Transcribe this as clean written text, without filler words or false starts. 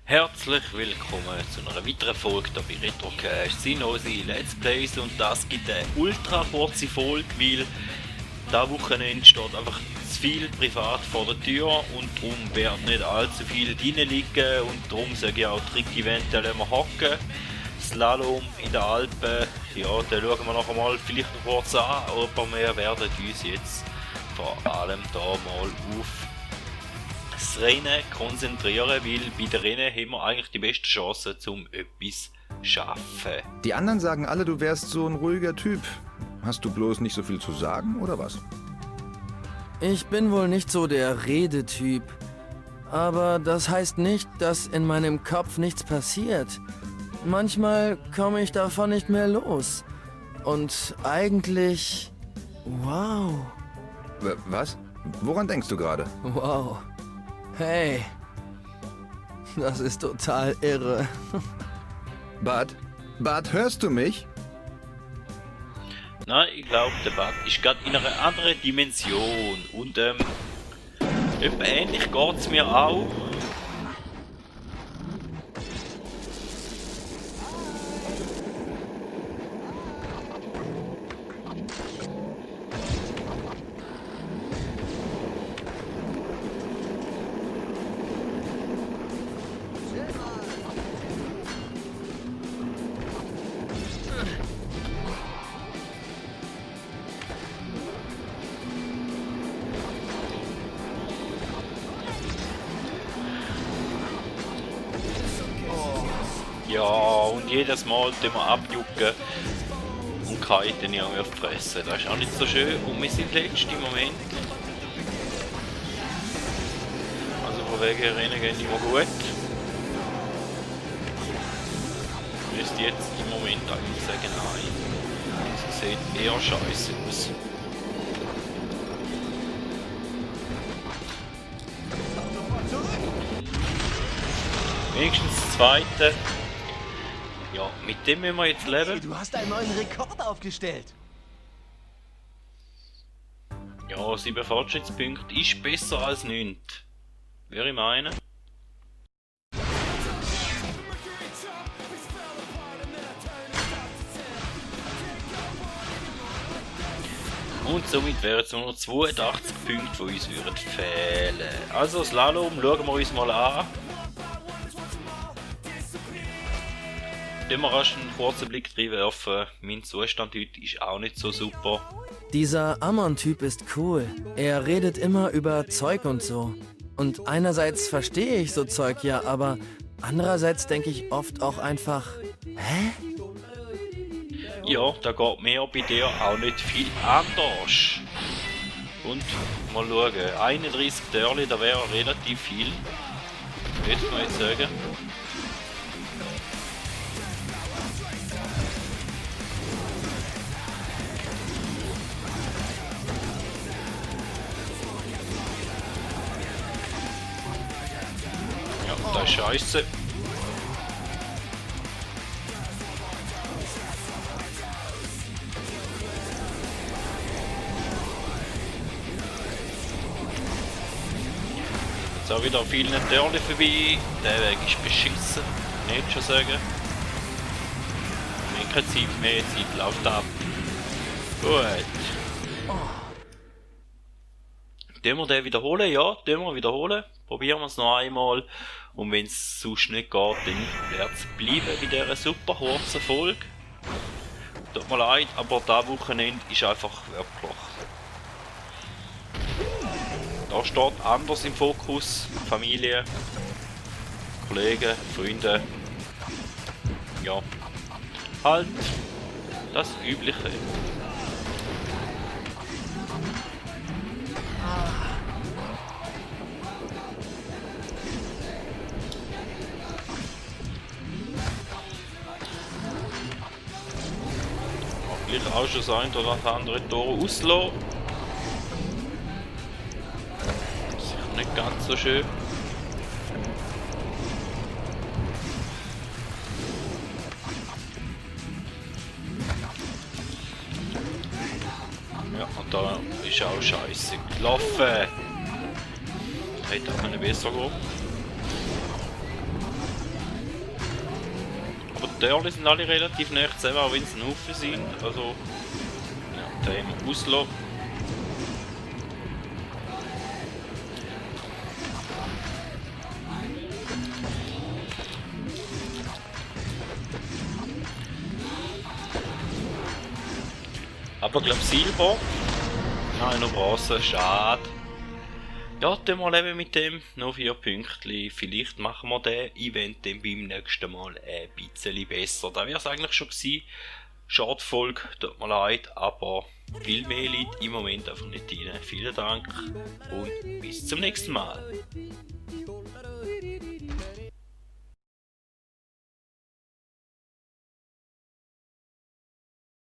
Herzlich willkommen zu einer weiteren Folge hier bei Retrocast. Sind unsere Let's Plays und das gibt eine ultra kurze Folge, weil dieses Wochenende steht einfach zu viel privat vor der Tür und darum wird nicht allzu viel drin liegen und darum sage ich auch Trick-Event, da lassen wir hocken. Slalom in den Alpen, ja, da schauen wir nachher mal vielleicht noch kurz an, aber wir werden uns jetzt vor allem da mal auf das Rennen konzentrieren, weil bei den Rennen haben wir eigentlich die beste Chance, um etwas zu schaffen. Die anderen sagen alle, du wärst so ein ruhiger Typ. Hast du bloß nicht so viel zu sagen, oder was? Ich bin wohl nicht so der Redetyp. Aber das heißt nicht, dass in meinem Kopf nichts passiert. Manchmal komme ich davon nicht mehr los. Und eigentlich... Wow. Was? Woran denkst du gerade? Wow. Hey. Das ist total irre. Bart, hörst du mich? Nein, ich glaube, der Bad ist gerade in einer anderen Dimension und etwa ähnlich geht es mir auch. Ja, und jedes Mal tun wir abjucken und kiten ja auf die Fresse. Das ist auch nicht so schön und wir sind letzte im Moment. Also von wegen Rennen gehen immer gut. Müsste jetzt im Moment eigentlich sagen, nein. Das sieht eher scheiße aus. Wenigstens das zweite. Ja, mit dem müssen wir jetzt leben. Du hast einen neuen Rekord aufgestellt. Ja, 7 Fortschrittspunkte ist besser als nichts. Würde ich meinen. Und somit wären es nur noch 82 Punkte, die uns würden fehlen. Also Slalom schauen wir uns mal an. Wenn wir rasch einen kurzen Blick reinwerfen, mein Zustand heute ist auch nicht so super. Dieser Amon-Typ ist cool. Er redet immer über Zeug und so. Und einerseits verstehe ich so Zeug ja, aber andererseits denke ich oft auch einfach, hä? Ja, da geht mir bei dir auch nicht viel anders. Und mal schauen, 31 Törli, da wäre relativ viel. Würde man jetzt sagen. Ja, das ist scheiße. Jetzt auch wieder vielen Törli vorbei. Der Weg ist beschissen, nicht schon sagen. Wir haben keine Zeit mehr, die Zeit läuft ab. Gut. Können wir den wiederholen? Ja, können wir wiederholen. Probieren wir es noch einmal. Und wenn es sonst nicht geht, dann wird es bleiben bei dieser super kurzen Folge. Tut mir leid, aber dieses Wochenende ist einfach wirklich. Da steht anders im Fokus. Familie, Kollegen, Freunde. Ja, halt das Übliche. Vielleicht auch schon das ein oder andere Tor auslassen. Sicher nicht ganz so schön. Ja, und da ist auch scheiße gelaufen. Hätte auch besser gehen. Dörli sind alle relativ nah zusammen, auch wenn es ein Haufen sind. Also, ja, da haben wir Auslo. Aber ich glaube Silber. Nein, noch Bronze, schade. Ja, dann mal eben mit dem noch 4 Pünktchen. Vielleicht machen wir den Event dann beim nächsten Mal ein bisschen besser. Da wäre es eigentlich schon gewesen. Schade Folge, tut mir leid, aber viel mehr liegt im Moment einfach nicht rein. Vielen Dank und bis zum nächsten Mal.